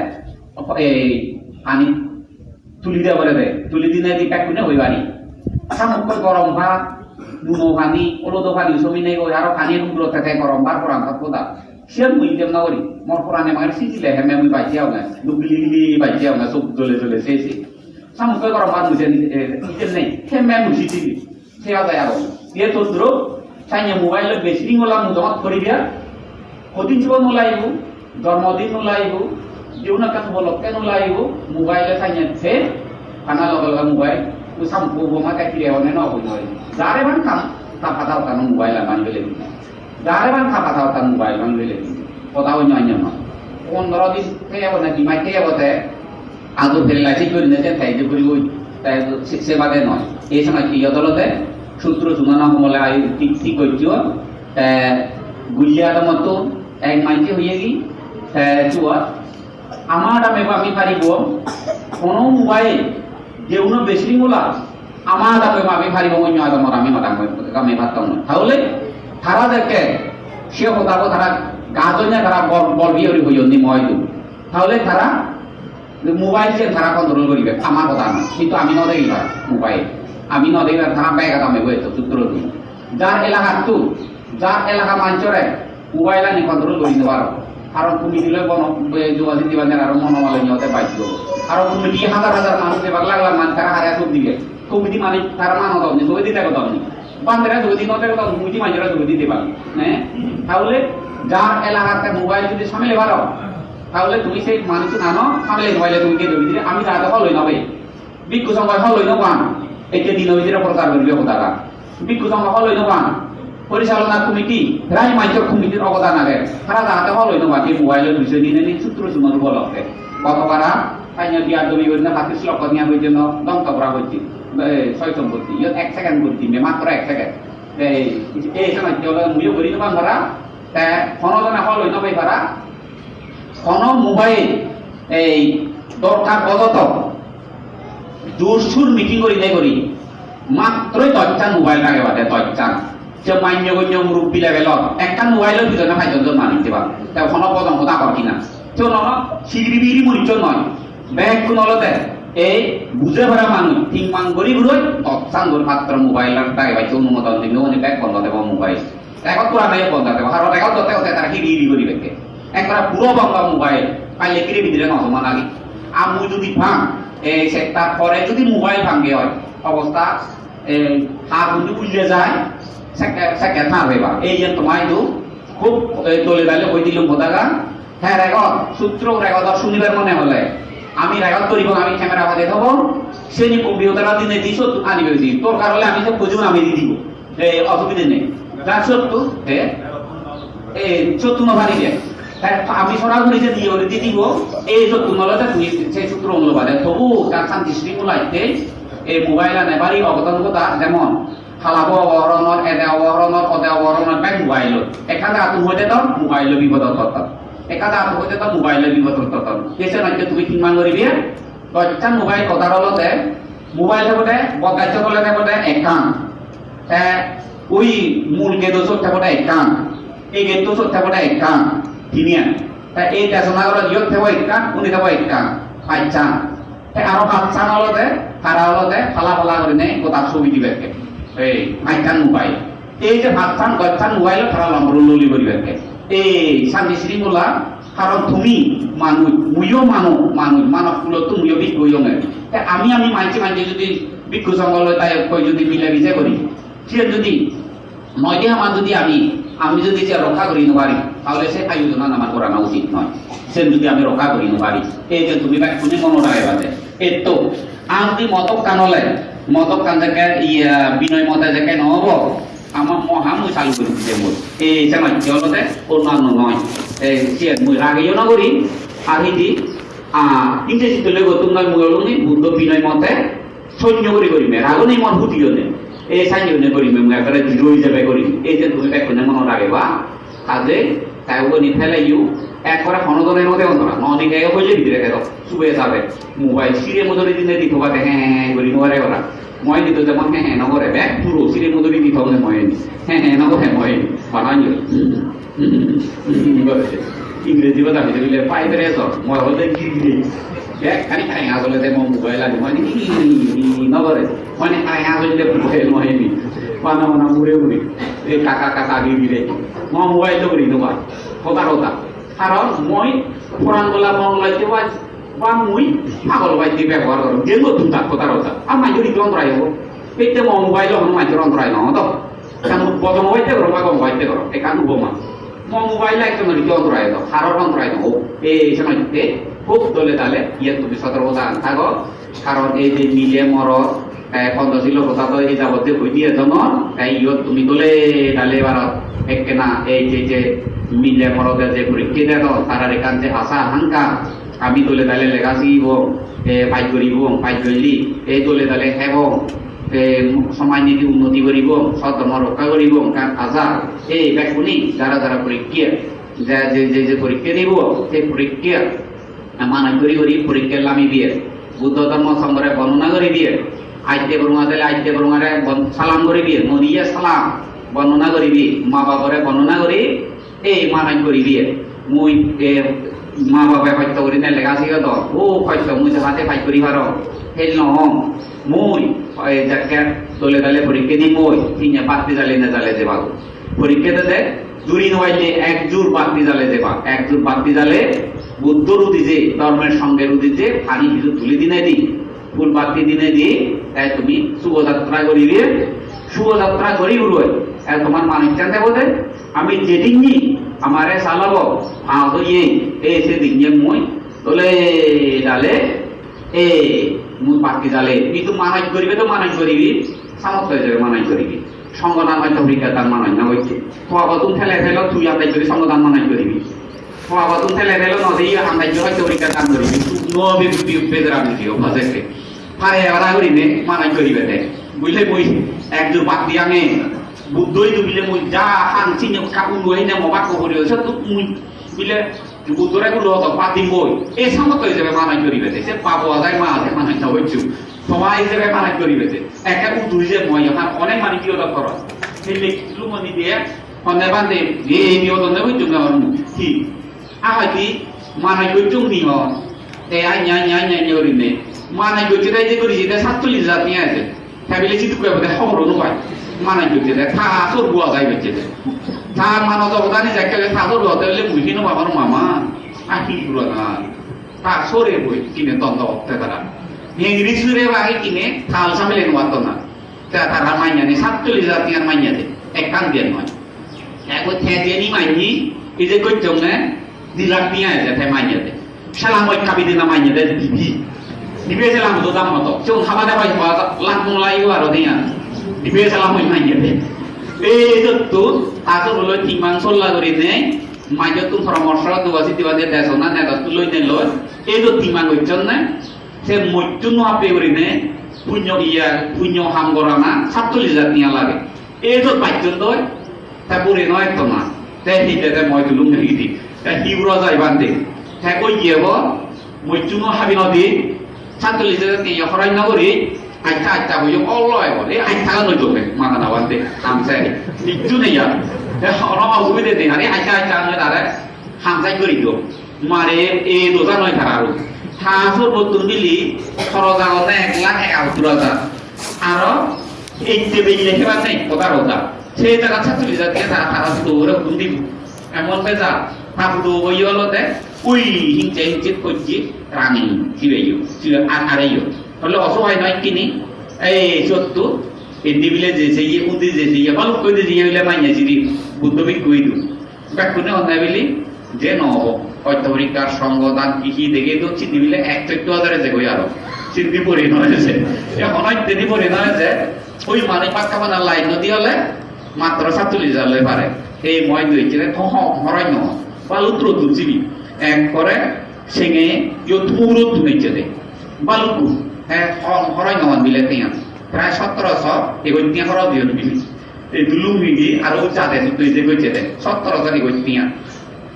ei pani tuli de pore de, tuli dine di pekkune hoi pari. Samukkoi gorom bhat, nuno pani, olodo pani somine goi, aro pani duro teke gorom bhat poran thakko da. Siyan mui ijem no gori, mor porane mage sijile hemme mui bajje agonge, duk gili gili bajje agonge, sok jole jole se se. Samukkoi gorom bhat mui siyan, eh, ijem nei, hemme mui sijili. Se age aro. Iye todrup, sanye mobile-ot besi ring ola mujungot poribe. Hodin sibo no laibo, jormodin no laibo, jiun ekkan upolokke no laibo, mobile-e sanye se, hana loge loge mobile, u sam bo bo ma ka kire one no hoi noi. Jare ban kam, ta pata otan mobile-an ban bele. Jare ban ta pata otan mobile ban bele. Hoda onyo onyo no. Pondro din te one di mai te ote, Adu pelle se gurine se tai de guri goi, tai se, se bade noi. Ei somoy iyot olode sutro sunana homole ai tik, tik gojjo, te gulli adamottun ek manche hoye gi, te suot ama adame ami paribo, hono mobile, je uno besi mula, ama adame ami paribo, onyo adamor ami madang gami pattong noi. Tahole tara dekke, se hodabo tara gajonya tara bol, bol biyori hoyonni moidu. Tahole tara mobile siyen tara control goribe, ama hoda noi. Hintu ami no degi bar mobile. Ami no degi bar tara bag adame boye to sutro dun. Jar elakat tu, jar elaka manchore mobile ani control gori no paro. Karon committee loi bono, e, jogajog dibar aro mono male nyote bajjo. Aro committee hajar hajar manuj ebar lakh lakh manuj tara hare sub dibe. Committee mane tara mano donni, sub dite ko donni. Bandere sub di no dego donni, committee manjore sub dite paro. Ne? Tahole jar elakatte mobile jodi samile paro, Tahole tumi sei manuchun ano, family no aile tumi kedo bidire, ami jahate hol oi no pai. Bhikkhu songho hol oi no pan. Ecche dino bidire prochar goribe hodagan. Bhikkhu songho hol oi no pan. Porichalona committee, rai manchor committee-r obodan age. Tara jahate hol oi no pan, ei mobile-or bisoy dinei ni sutro sumor upolokke. Goto bara, sainya biya dobi gori na, patis lokko niya gori jeno, dongto gora gori. Eh, soy sompotti, iyot ek second gori dinei, matro ek second. Ei, ei somoy jolo muiyo gori no pan para, te hono jone hol oi no pai para, Hono mobile ei dorkar bojoto jur sur meeting guri nei guri matroi dochchan mobile rage bade dochchan. Je manyo gonyo murubbi levelot ekkan mobile-or bidire pachjon jon manuj deba. Te hono bodong hoda hor kina. Te hono sigiri bigiri murichon noi. Bekkun olode ei buje para manuj ting mang guri guroi dochchan jon matro mobile rage bade onumodon dinei oni bek bondo debo mobile. Record gorana yo bond age, haron record gotte gotte tara hiri hiri guri bekke. Ekkore puro bond mobile, palle kiri bidire no joma lagi. Ar mui judi pang, ei sekta pore judi mobile pange oi, obosta, ei, ha hundi ulle jai, sekke, sekke thar hoiba. Ei yen tomai idu, hub, ei, dole dale hoi dilung hodagan, he record, sutro record sunibar mone hole, ami record goribo, ami camera bade thobo, seni computer-ot dinei di sot anibe di, dorkar hole ami se bujun ami di dibo. Ei, osubide nei. Jar sottu, eh? Ei, sottu no pari de. Te ami sorasori je diye guri di dibo, ei sottu no lode tui sei sutro ulo bade. Tobu tar santi sringhola itte, ei mobile ane bari ogodon goda, jemon, halabo obo horonor, ede obo horonor, ode obo horonor, bek mobile-ot. Ekka jagatun hoide to mobile-o bipodot totton. Ekka jagatun hoide to mobile-o bipodot totton. Ese nojje tumi tin man goribe, Dochchan mobile hodar olode, mobile thebode, bot gaccho tole thebode ekkan. Te ui mul gedo sot thebode ekkan. Ei getto sot thebode ekkan. Tiniyan. Te ei desona gorot iyot thebo ekkan, undi thebo ekkan. Pachchan. Te aro pachchan olode, tara olode, pala pala gurinei goda sobi dibekke. Ei, pachchan mobile. Ei je pachchan, dochchan mobile tara lombor loli guribekke. Ei, santi sringhola, Karon tumi manuj, muiyo manu-, manuj, manob kulotto muiyo bhikkhu oyonge. Te ami, ami manje, manje jodi bhikkhu songho loi tai koi jodi mile mije gori, siyen jodi noi de ama jodi ami, ami jodi se rokka gori no pari, tahole se ayojonan amar gorana uchit noi. Sen jodi ami rokka gori no pari, ei je tumi bekkune monot rageba de. Etto, ar jodi modokkan ole, modokkan jekke, iya, binoy mote jekke no obo, ama moha mui salu gori dide mui. Ei se macche olode onnanno noi. Ei siyen mui rageyo no gori, ar hidi, ah, Ingreji tole gottum noi mui oluni Buddho binoy mote sonyo gori gori me. Rago nei mor hudiyo nei. Ei sanyo nei gori me mui ekkere zero oi jebe gori. Ei je tumi bekkune monot rageba, kaje, te uboni peleyo, ekkore hono jone no degon tara. No nike hoile bidire kedo. Sube sabe. Mobile sire mojori dine di tobade he he he gori no pare ora. Moi ni to jemon he he no gore, bek puro sire mojori di tobade moi ni. He he no gore moi ni. Bana ni. Ingreji hoda hoide bile vibrator, moi hoide giri giri. Bek kani kani asole de mo mobile age, moi ni hi hi hi no gore. Moi ni kani asole de mobile moi ni. Bana bana mure mure. E kaka kaka giri giri. Mo mobile to guri no pai. Hoda hoda. Karon moi poran gola mong loite pai. Ba mui pagol baidde bebohar gorong, je notun tak kotar hoda. Ar manjor idu ontorai obo. Ette mo mobile on manjor ontorai no odo. Ekkan bodomo baidde gorong, ba gom baidde gorong. Ekkan uboma. Mo mobile ekkan idu ontorai odo, haror ontorai no obo. Ei somoy te hub dole dale, iyen tumi sotorko thago. Karon ei je mile morot, eh, Panchashilo hoda to ei jabotte hoi diye jonor, te iyot tumi dole dale ebarot ekkena ei je je mile morode je porikke dedon, tarar ekkan je asa akanka, ami dole dale lega sigibong, e, paj guribong, paj gorile, e, dole dale hebong, e, somaj niti unnoti guribong, sot dhormo rokka guribong, ekkan aja, e, bekkune jara jara porikke, je, je, je, je porikke dibo, se porikke manaj guri guri porikke lami diye. Buddho dhormo songhore bondona guri diye. Atte borunga dele atte borungare bon-, salam guri diye. Moriye salam, bondona guri diye. Ma babore bondona guri, ei manaj guri diye. Mui, e, ma babe hosto guri ne lega sigodon. O hosto mui jahate paj guri parong. Hel no hong. Mui, e, jakke dole dale porikke di mui. Tinne batti jale ne jale jebagoi. Porikke dede, juri no paile ek jur batti jale jeba, ek jur batti jale Buddhor udije, dhormor songor udije, pani hiju tuli dinei di, phul batti dinei di, te tumi Shubho Jatra guribe, Shubho Jatra guri uroi, e tomar manuchan debode, ami jedinni amare salabo, pass oye, e sedinni mui dole dale, e mui batti jale, kintu manaj guribe to manaj guribe, samortho oi jebe manaj guribe. Songhodan hoito porikkar dan manaj no gocche. Toabottun thele thelo tui andaj guri songhodan manaj guribi. Toabottun thele thelo no diye andaj guri hoito porikkar dan guribi. No be-, be-, bejaran diyo, bajekke. Pare ara gurinei manaj guribe de. Buile mui ek jur batti ange. Buddho idu bile mui ja han sinne ka ulo hine mo bakko guri. Sotto mui bile Buddhore gulo to batti mui. E samotto ijebe manaj guribe de. Se babo ajai ma ajai manaj no gocchu. Toma ijebe manaj guribe de. Ekke udu ije moi, har onek manuj biyodot goron. Hille lumoni diye, honne bhante, ye ye biyodonne bujjong na ormu. Hi? Ahadi manaj gojjong ni hon. Te anya, anya, anya, anya gurinei. Manaj gojje de je guri je de satchollish hajar tenga ase. Te bile sidu koi bode hobor no pai. Manaj gojje de, ta sor bua jai gojje de. Ta mano jogotani jakke le ta sor bua te bile mui hino babar mama. A hi purana. Ta sore boi kine dondo otte tara. Hengiri sure bagi kine tal samile no atto na. Ta tara manyani satchollish hajar tengar manyade. Ekkan diyan noi. Ego te diyani manyi, ije gojjonge di lakh tenga eje te manyade. Salam oi kabi dina manyade dibi. Dibe salam do dam moto. Chon haba da bai haba lakh no lai aro diyan. Dibe salam oi manyade. Ei jotto, ta sor bolo timang solla gori nei. Majottun poramorso duwa sidiba de desona nedottun loi neloi, ei do dima gocchonne, se mojjun no happe gurine, punyo iya, punyo ham gorana, satchollish hajar tenga lage. Ei do bacchon doi, te bure no etto na, te hide te moi tulung hidi, te hi ura jai bande, te koi iyebo, Mojjuno habi no di, satchollish hajar tenga horoj no guri, atta atta hoyo ollo ebo, ei atta no jobe, mada na bande, hamse. Hicchu nei ar. Te hono osubide nei, are atta atta noi tare hamse guri do. Mare ei doja noi tara aro. Ta sorbottun mili, horoj agonde ek lakh egahattor hajar. Aro ette belle hebar nei, hoda hoda. Se jaga satchollish hajar tenga tara, tara sudo ore hudun dibo. Emon beja, ta hudu oye olode, Ui, hingse hingse pojje rani sibeyo, sibe ar areyo. Tole osohai noi kini, ei sottu, indi bile je seye, undi je seye, balukko je seye bile manye sidi Buddho bhikkhu idu. Bekkune honne bili je no obo. Hoyto porikkar songo dan hi hi dege do sindi bile ek sottu hajare je goi aro. Sindi pori no je. E honoi deni pori no je. Ui mane pakka bana line no di ole, matro sattulis hajar loi pare. Ei moi dui jene to ho-, horoi no. Balu trodun sibi. Ekkore senge yo thuro tunei jede. Balukku. He ho-, horoi no bile tiyan. Prai sotro so, ego tiyan horo diyo bile. Ei dulung migi aro jade tutto ije gojjede. Sotro so ego tiyan.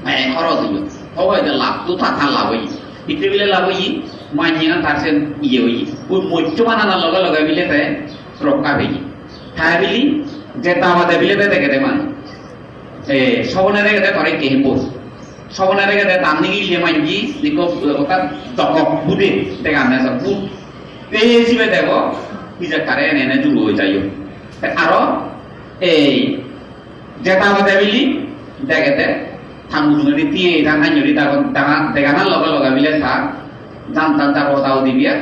Eh, horo diyo. Hobo ede lab, tu ta ta lab oyi. Itte bile lab oyi, manye na tar sen iye oyi. Ui moccho banana loge loge bile te rokka peye. Te bili, je ta bade bile te degede mane. E, sobone degede tore ke himbo. Sobone degede dan nigi iye manji, niko, e, otan dokok bude, degane sa bu. Te sibe dego, ije kare ene ene juru oi jayo. Te aro, e, je ta bade bili, degede, ta mujungedi tiye, ta hanyori, ta, ta, degana loge loge bile ta, jan tan ta hoda udi biya,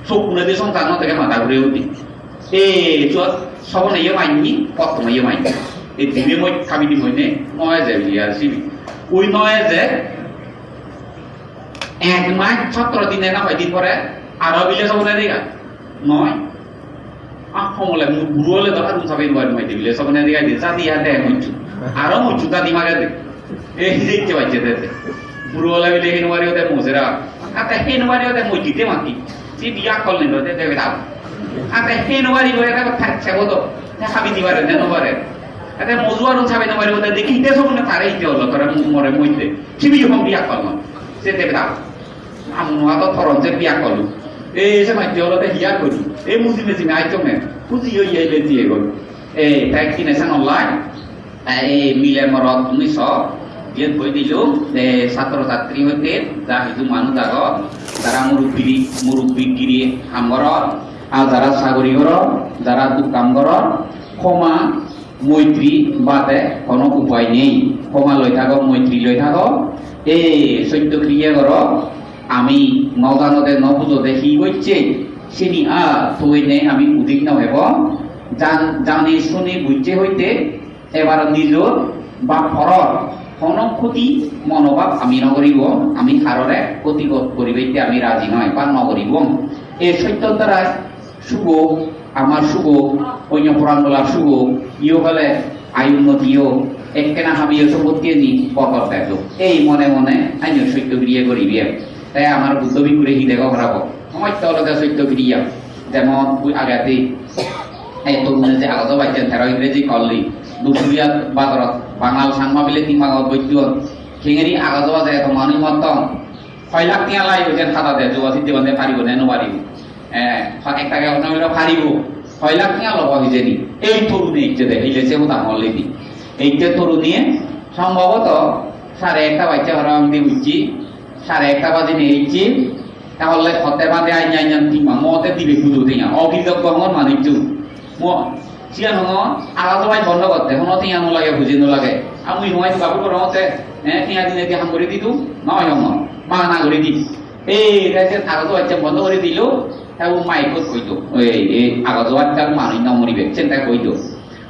sokkunedi songsar no dege mada gure udi. E, chuot sobone yo manni, pottone yo manni. E dibe moi kabidi moine, noe je bili ar sibi. Ui noe je, ek mas sotro dine na hoi din pore, aro bile sobone dega. Noi. Ah, homole mu-, buro ole do arun sabe no pari, bile sobone dega de, jadi ya de muchu. Aro muchu jadi mage de. Ei, ei, ke bacche de. Buro ole bile hin wari ode mojera. Ate hin wari ode mojite maki. Si biya kol ni ode de da. Ate hin wari ode de thak chebo do. Te habi di bare, de no bare. Ate moju arun sabe no wari ode de ki de so na tare ite olo tore mu-, more moite. Si bi hom biya kol no. Se de da. Amun wa to thoron je biya kol. E se ma jolo de hiya kori. E muji meji na aito me. Kuji yo ye le die go. E, tai kine san online. Ei mile morot tumi so, iyot boi dilung, ei satro satri hoite ja hissu manuj agon, tara murubbi, murubbi giri ham goron, ar jara sagori goron, jara duk kam goron, khoma, moitri bade hono upai nei. Khoma loi thago, moitri loi thago. Ei sotto kriye goro, ami no janode, no bujode hi gocche, sini ar toinei ami udik no hebo. Jan-, jani suni bujje hoite, ebar nijor ba poror hono khoti monobhab ami no goribo, ami harore khoti go-, goribatte ami raji noi ba no goribo. Ei sottor darai sugo, amar sugo, onyo porangolar sugo, iyo hole ayu unnoti yo, ekkena hamiyo sompotti ani borkot bejo. Ei mone mone anyo sotto kriye goribe. Te amar Buddho bhikkhure hi dego horabo? Homosto olode sotto kriye. Jemon ui agedi ei torune je agojo bacchen tero ingreji kolli, Dusuriya bazarot Bangal Changma bile tin bagot bojjon. Kengeri agojo baje eto manuj motton. Hoi lakh tenga laibo je hada de, Joga Siddhi bhante paribo ne no paribo? Eh, ho-, ekta ke ono hole paribo. Hoi lakh tenga lobo hijeni. Ei torune ecche de, ei je se hoda holledi. Ei je torune sombhoboto sare ekta bajje parapang de ujji, sare ekta bajine ecche, Tahole hotte bade anya anya tima mote dibe kudu tenga. Ogridok gongor manucchun. Mo, siyan hono, agojo baj bondo gotte, hono tenga no lage, puje no lage. Amui hoi babu goro hote, eh, tenga dine di ham gori didu, no hono, bana gori di. Eh, te se agojo baj bondo gori dilo, te u maikot koido. Ei, ei, agojo baj kar manuj no moribe, sen te koido.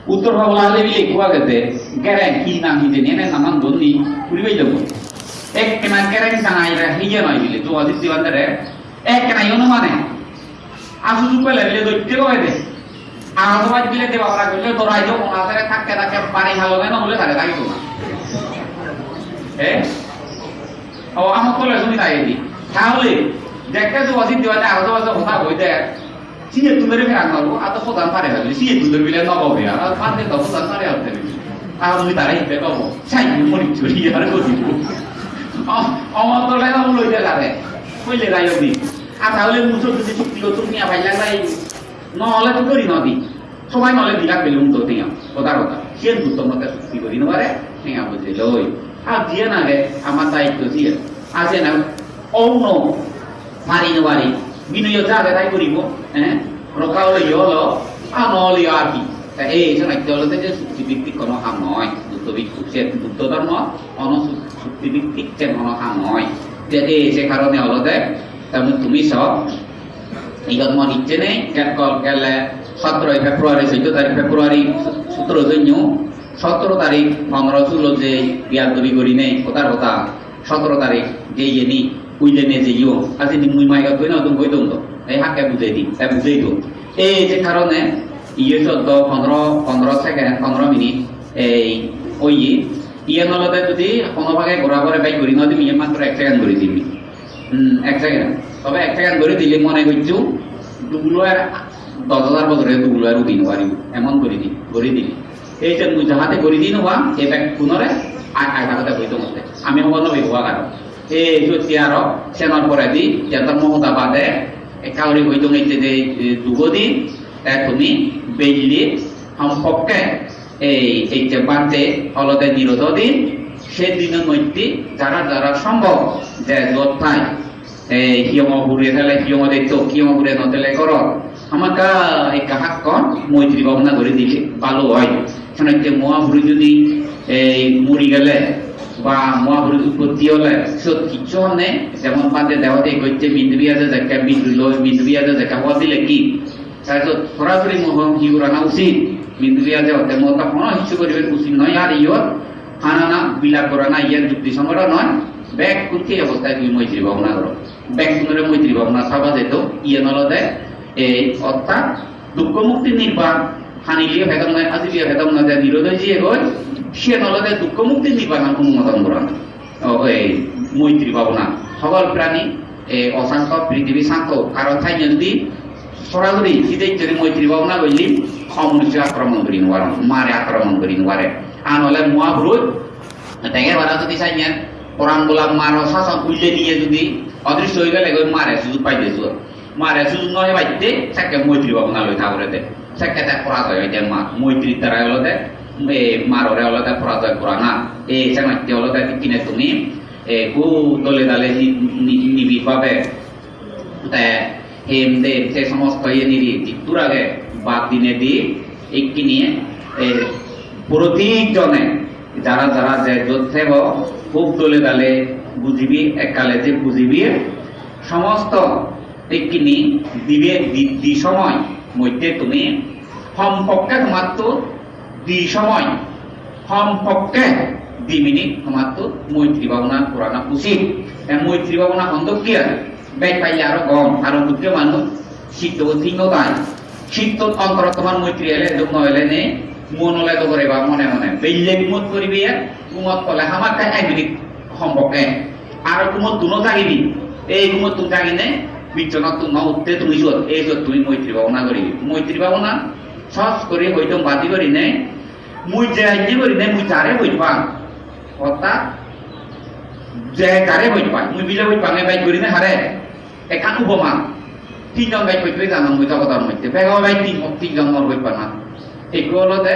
Uttor Pabala hale bile ekku agede, gereng hi nang hijeni ene naman donni, puri pailong. Ekkena gereng sangai re, hiye noi bile, Joga Siddhi bhantere, ekkena yo no mane. Asu ju pele bile doitte go ede. Asu baj bile deba para golle, dorai jo ona tere thakke thakke bari halonge no bole tare thagi dona. Eh? O, amok tole suni thai di. Tahole, dekke Joga Siddhi bhante asu baj hoda hoi de. Siye tulore pheran maro, ato sodan pare hobi, siye tulore bile no hobe, ar pande to sodan pare hote bile. Ar mui tare itte hobo, sai mui mori churi ar godi. O, o, tole no loi de lare. Koi le gai hobi. Ar tahole muso jodi chukti go tumi abai lagai. No ole tu gori no di. Sobai no ole dilak bile undo tenga. Hoda hoda. Siyen gutto mote chukti gori no pare, tenga bujhe loi. Ar diye na re, amar daitto siye. Ar je na, o no, Pari no pari. Binoyo jage tai guribo, eh? Rokka ole yo olo, ar no ole yo ar hi? Ta ei senotte olode je sukti bhittik kono ham noi. Buddho bhikkhu, se Buddho dhormo, ono suk-, suk-, Tumi thik ten hono ham noi. Te ei je karone olode, tumi, tumi so, iyot mon icche nei, gel-, gel-, gelle sotoro February, soddo tarik February, sotoro jonyo, sotoro tarik, pondro, sulo je biyadobi gurinei, hodar hoda, sotoro tarik, je iyeni, uilene jeyo, aji ni mui maigot hoi no dun, hoi dun do. Ei hakke bujei di, te bujei do. Ei je karone, iye soddo, pondro, pondro second, pondro minute, ei oye, iyen olode judi hono bhage gora pore bej guri no dibi, iyen matro ek second guri dibi. Hmm, ek second. Tobe ek second guri dile mone gocchu, dugulo ar dos hajar bojore dugulo ar udi no paribo. Emon guri di, guri dile. Ei je mui jahate guri di no pang, ei bekkunore ai, ai thakode hoi dong otte. Ami hobor no pei hobor aro. Ei jotti aro senor poredi, je dhormo hoda bade, ekka guri hoi dong ecche je, e, dugo din, te tumi belle, hompokke, ei, ei je bhante olode nirodo din, se dino moddhe jara jara sombhob je jot thai, ei hiyongo hure thele hiyongo detto, hiyongo hure no thele gorot. Hamakkai ekka hakkon moitri bhabona guri dile bhalo oi. Senotte Mahapurush judi ei muri gele ba Mahapurush utpotti ole, sot kichu honne, jemon bhante dehode gocche, mindubi aje jekke bidru loi, mindubi aje jekke hobor dile ki? Te sot sorasori mohon hi gorana usit? Mindubi aje hotte mo ta hono hissu goribar usit noi, ar iyot hanana bilap gorana iyan jukti songoto noi. Bekkun thik obostai tumi moitri bhabona goro. Bekkunore moitri bhabona saba jeto, iyan olode ei orthat dukko mukti nirban, haniliyo pedok noi, ajiliyo pedok noi, je nirodoi jiyegoi, siyan olode dukko mukti nirbanan onumodon gorana. O, ei moitri bhabona. Hokol prani, ei osanto, prithibi santo, karo thainot judi sorasori, sijejjori moitri bhabona golle, omonusyo akromon guri no paron, mare akromon guri no pare. Ar nole Mahapurush, dege para judi saiyen, poran bola maro sason ulle diye judi odrishto oi gele goi mare sujug paide suot. Mare sujug no hebatte, sekke moitri bhabona loi thagore de. Sekke te porajoy oide ma, moitri darai olode, e, marore olode porajoy gorana. E, senotte olode ikkine tumi, e, hu dole dale ni-, ni-, nibir bhabe. Te hem dem se somosto iye niri jittur age bad dinedi ikkine, e, protijone jara jara je jot thebo hub dole dale bujibi, ekkale je bujibi, somosto ikkine dibe di, di somoy moddhe tumi hom pokke tomatto di somoy, hom pokke di minute tomatto moitri bhabona gorana usit. Te moitri bhabona hon dokke ar? Bej palle aro gom, aro dukke manuj sitto thinno dai. Sitto ontorot tomar moitri ele duk no ele ne, mon ole do gore ba mone mone. Belle gumot poribe, gumot pole hamakkai ek minute hom pokke. Aro gumottun no jagibi. Ei gumottun jagine, bichonattu no utte tumi suot. Ei suot tumi moitri bhabona goribi. Moitri bhabona sos gori hoito badi gorine, mui je ejje gorine, mui jare hoj pang. Orthat, je jare hoj pang. Mui bile hoj pang, e bej gorine hare. Ekkan upoma, tinjon bej hoj pang janon mui jogodor moddhe. Bego bej tin, tinjon mor hoj pang na. Ekko olode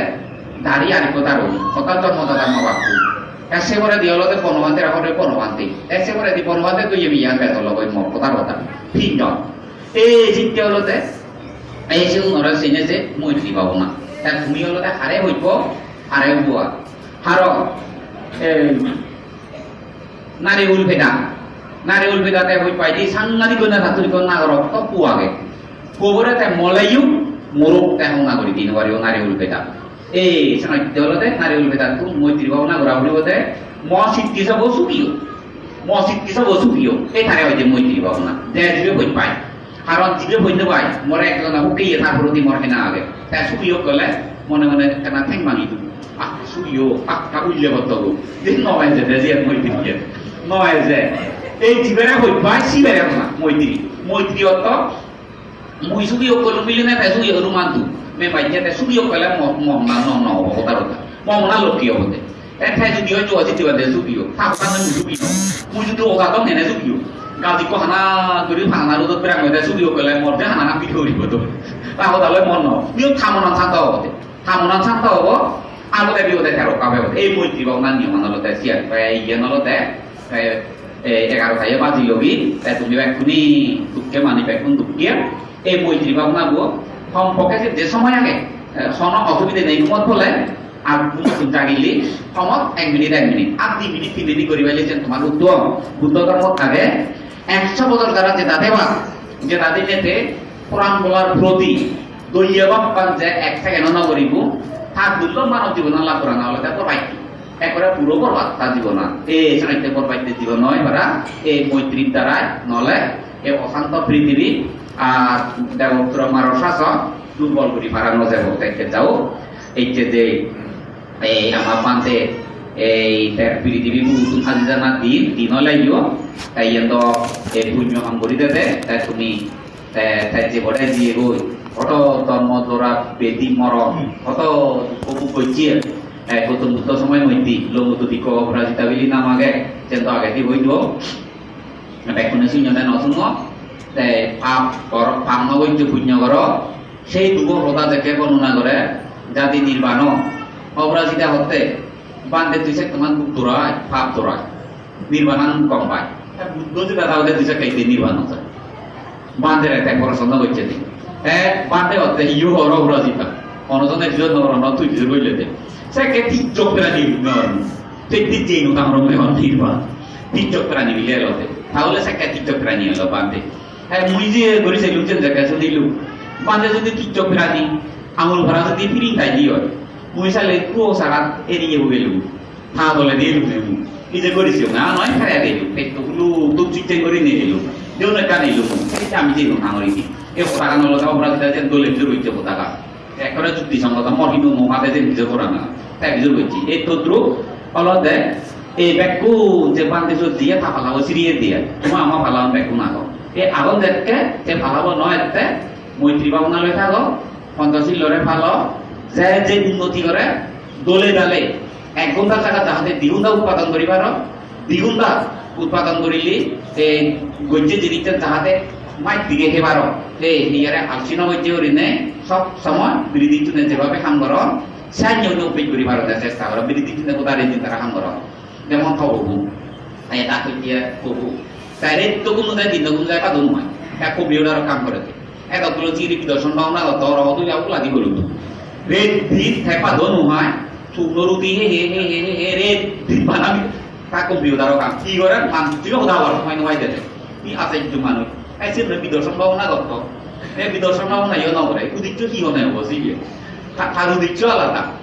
dari, arekko daru. Orthat jonmo dada ma bappu. Te se poredi olode Bonobhante, aro poredi Bonobhante. Te se poredi Bonobhante duiye miyan bej olode mor hodar hodar. Tinjon. Ei sitte olode, ei sigunore sine je moitri bhabona. Te tumi olode hare hoj po, hare ubo. Haro, ei, Nariul peda. Nariul peda te hoj paide sangadik guna tattun ikko nagorok to pu age. Pobore te moleyo morok te honna guri di no paribo nariul peda. Ei, senotte olode nariul pedattun moitri bhabona gora puribo de, mo sitti sobo sugiyo. Mo sitti sobo sugiyo. Ei tare hoide moitri bhabona. De jibe hoj pai. Karon jibe hoj no pai, more ekjone hukke iye tar poredi mor hena age. Te sugiyo gole, mone mone ekkana theng bangi du. Ah, sugiyo, ah, ta ulle botto go. Din no eje, de jiyan moitri iye. No eje. Ei jibere hoj pai, sibere hona, moitri. Moitri ortho, mui sugiyo gole miline te sugiyo gole mandu. Me bajje te sugiyo gole mo-, mo-, na, no, no, obo hodar hodar. Mo mona lokki obo de. Te te judi oi juo jiti bade sugiyo. Ta hodar na mui sugiyo. Mui judi oga dong hene sugiyo. Gal dikko hana guri hana rodot berang hoide sugiyo gole mor de hana na pito uribo do. Ta hodar loi mon no. Miyo ta monan santo obo de. Ta monan santo obo. Aro de biyo de tero kabe obo. Ei moitri bhabona niyoman olode siyan. Te iyen olode, te, e, egaro taye baji logi. Te tumi bekkune dukke mani bekkun dukke. Ei moitri bhabona bo hom pokke je, je somoy age, e, hono osubide nei gumot pole, Ar ghum tun jagile, somot ek minute, ek minute, ar di minute, tin minute guri paile je tomar uttom. Buddho dhormot age, ekso bojor jara jeda theba, jeda dinei te poran bolar proti doiye bhab pan je ek second-o no guribo, tar dullo manob jibon lab gorana olode borbaid. Ekkore puro borbaid tar jibon. E senotte borbaid jibon noi para, e moitrir darai, nole e osanto prithibi ar debotro maro sason durbol guri para no jebo, tekke jao. Ecche je ei ama bhante ei ter prithibi bugun aji jana din, din oleyo, te iyen do ei punyo ham guri dede, te tumi te, te je bore diye goi, hoto dhormo jora bedi moron, hoto dukko bhog gocche, ei Gautam Buddho somoy moddhe, Lomoddodikko Oparajita bili nam age, siyen do agedi hoi do. Bekkune sunno ne no sunno, te pap goro, pap no goccho, punyo goro, sei dugo hoda jekke bornona gore, jadi nirban o. Oparajita hotte, bhante tui sekkeman duk dorai, pap dorai, nirbanan gom pai. Ta Buddho jeda tawde tui sekke nirban o jai. Bhante re te porosono gocche de. Te bhante hotte, iyo horo Oparajita. Ono jone bijo no goro, no tui bijo goille de. Sekke tijjok prani no. Te tijje no tamro me hon nirban. Tijjok prani bile elo de. Tahole sekke tijjok prani elo bhante. He, mui je guri selung jen jaga sunilu. Bhante jodi tijjok prani, angul phara jodi piring tai di oi, mui sale kuo sarat eriye bo gelung. Tha dole di elung ne mui. Ije guri selung, na noi, phara di elung. Petto hulu, duk chichen guri ne elung. Jono ekkan elung. Ei ami je no nangori di. E hodagan olode Oparajita je dole jur hoiche hodagan. Ekkore jukti songoto, mor hintu no made je bijo gorana. Te bijo gocche. Ei todrup olode ei bekkun je bhante sot diye ta palabo siriye diye. Tuma ama palabo bekkun agon. Ei agon jekke, je palabo no ette, moitri bhabona loi thago, Panchashil lore palo, je je unnoti gore, dole dale, ek ghonta jagat jahate di ghonta utpadon guri paro, di ghonta utpadon gurile, e, gojje jinissan jahate maj dige hei paro, e, iyare alsi no gojje gurinei sob somoy birodhittune jebhabe ham goron, sannye oinei obbej guri paronde chesta goro, birodhittune goda rejin tara ham goron. Jemon tobo bu, e, ta hoiye tobo. Te retto ghum jai, dinno ghum jai, padon noi. Te computer-ot ham gore. Edokgulo jiri bidorshan bhabona gotto, oro hodu ya uladi guluk. Ret din te padon noi. Suno ruti he, he, he, he, he, he, ret din bana ta computer-o kam. Hi gore? Manuj hoda hor somoy noi dede. Hi ajojjo manuj. Ei senotte bidorshan bhabona gotto. Ei bidorshan bhabona yo no gore. Uddeccho hi hone obo sibe? Ta, tar uddeccho alada.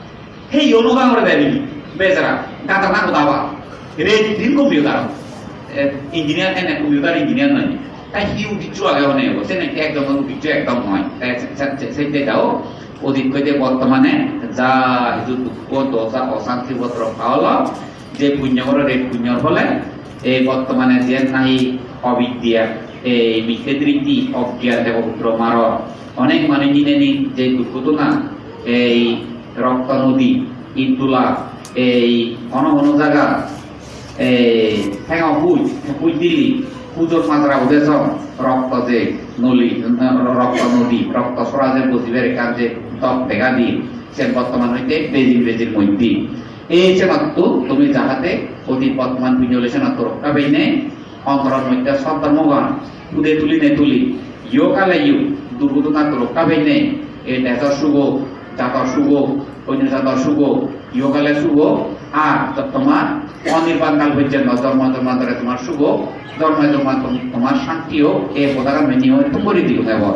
He yo no gore de bili. Bejara. Gata na hoda ba. Ret din computer. Eh, engineer ene computer engineer noi. Ta hi uddeccho age hone obo. Senotte ekdom uddeccho ekdom noi. Ta se, se, se, se, se jao. Odit hoite bortomane ja hissu dukko, dosa, osanti, upodrab pa olo, je punyo gore, ret punyor phole, ei bortomane je nahi obidya, ei mitte dristi, ogyan, deboputro maro, onek manuj hineni je durghotona, ei rokto nodi, ittula, ei hono hono jaga, ei thengo huj, huj dili, hujor majra ude son, rokto je noli, rokto nodi, rokto sora je bojibar ekkan je dok dega di, sen bortoman hoite bejir bejir moddhe. Ei senottu tumi jahate oti bortoman pinjole senottu rokka peinei, ontoror moddhe sot dhormogan hude tuli ne tuli, yo kale yo durgotonattu rokka peinei, ei dejor sugo, jator sugo, onyo jator sugo, yo kale sugo, ar tomar onirban kal porjonto jormo jormantore tomar sugo, jormo jormo tom-, tomar shanti ok, ei hodagan mui niyo tum guri dilung ebot.